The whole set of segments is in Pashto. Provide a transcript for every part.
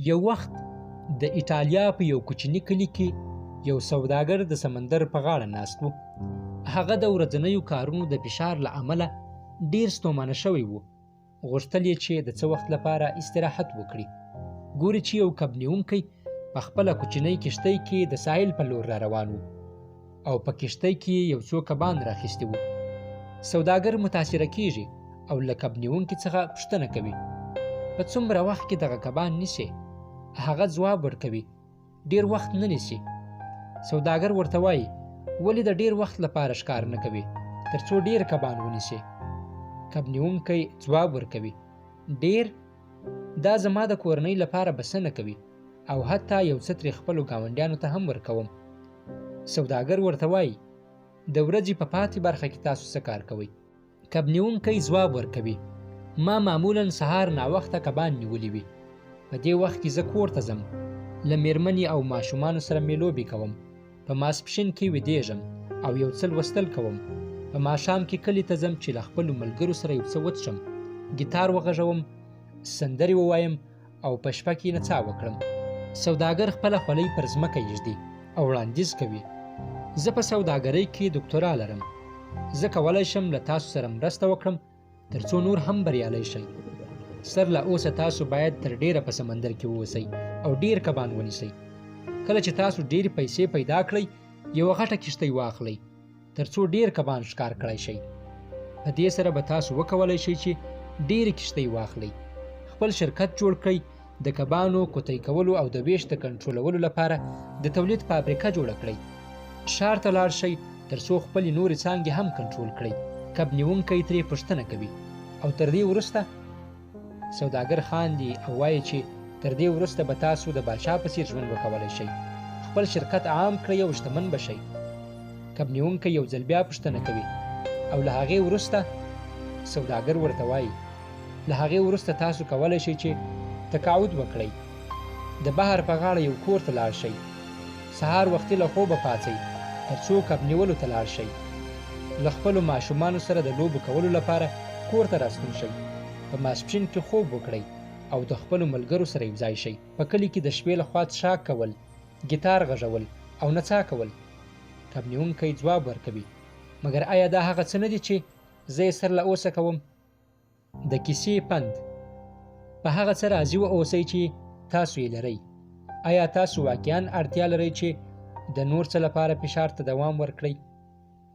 یو وخت د ایټالیا په یو کوچني کلي کې یو سوداګر د سمندر په غاړه ناست و. هغه د ورځنیو کارونو د فشار له امله ډیر ستومانه شوی و. غوښتل یې چې د څه وخت لپاره استراحت وکړي. ګوري چې یو کب نیونکی په خپله کوچنۍ کښتۍ کې د ساحل په لور را روان و او په کښتۍ کې یې یو څو کبان راخیستي وو. سوداګر متاثره کیږي او له کب نیونکي څخه پوښتنه کوي، په څومره وخت کې دغه کبان نیسې؟ هغه ځواب ورکوي، ډیر وخت نه نیسي. سوداګر ورته وایي، ولې د ډیر وخت لپاره ښکار نه کوي ترڅو ډیر کبان ونیسي؟ کب نیونکی ځواب ورکوي، ډیر؟ دا زما د کورنۍ لپاره بسنه کوي او حتی یو څه ترې خپلو ګاونډیانو ته هم ورکوم. سوداګر ورته وایي، د ورځې په پاتې برخه کې تاسو څه کار کوئ؟ کب نیونکی ځواب ورکوي، ما معمولا سهار ناوخته کبان نیولي وي. په دې وخت کې زه کور ته ځم، له میرمنې او ماشومانو سره مې لوبې کوم، په ماسپښین کې ویدېږم او یو څه لوستل کوم. په ماښام کې کلي ته ځم چې له خپلو ملګرو سره یو څه وڅښم، ګیتار وغږوم، سندرې ووایم او په شپه کې نڅا وکړم. سوداګر خپله خولۍ پر ځمکه ایږدي او وړاندیز کوي، زه په سوداګرۍ کې دوکتورا لرم. زه کولی شم له تاسو سره مرسته وکړم ترڅو نور هم بریالی شئ. سر له اوسه تاسو باید تر ډیره په سمندر کې واوسئ او ډیر کبان ونیسئ. کله چې تاسو ډېرې پیسې پیدا کړئ، یوه غټه کښتۍ واخلئ ترڅو ډیر کبان ښکار کړای شئ. په دې سره به تاسو وکولای شئ چې ډېرې کښتۍ واخلئ، خپل شرکت جوړ کړئ، د کبانو کوتۍ کولو او د ویش د کنټرولولو لپاره د تولید فابریکه جوړه کړئ. ښار ته لاړ شئ ترڅو خپلې نورې څانګې هم کنټرول کړئ. کب نیونکی ترې پوښتنه کوي او تر دې وروسته؟ سوداګر خاندي او وایي چې تر دې وروسته به تاسو د باچا په څیر ژوند وکولی شئ، خپل شرکت عام کړئ او شتمن به شئ. کب نیونکی یو ځل بیا پوښتنه کوي او له هغې وروسته؟ سوداګر ورته وایي، له هغې وروسته تاسو کولی شئ چې تقاعد وکړئ، د بحر په غاړه یو کور ته لاړ شئ، سهار وختي له خوبه پاڅئ ترڅو کب نیولو ته لاړ شئ، له خپلو ماشومانو سره د لوبو کولو لپاره کور ته راستون شئ، په ماسپښین کې خوب وکړئ او د خپلو ملګرو سره یوځای شئ. په کلي کې د شپې لخوا څښاک کول، ګیتار غږول او نڅا کول. کب نیونکی ځواب ورکوي، مګر آیا دا هغه څه نه دي چې زه یې سر له اوسه کوم؟ د کیسې پند: په هغه څه راضي واوسئ چې تاسو یې لرئ. آیا تاسو واقعا اړتیا لرئ چې د نور څه لپاره فشار ته دوام ورکړئ؟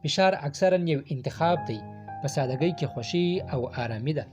فشار اکثرا یو انتخاب دی. په سادګۍ کې خوښي او آرامي ده.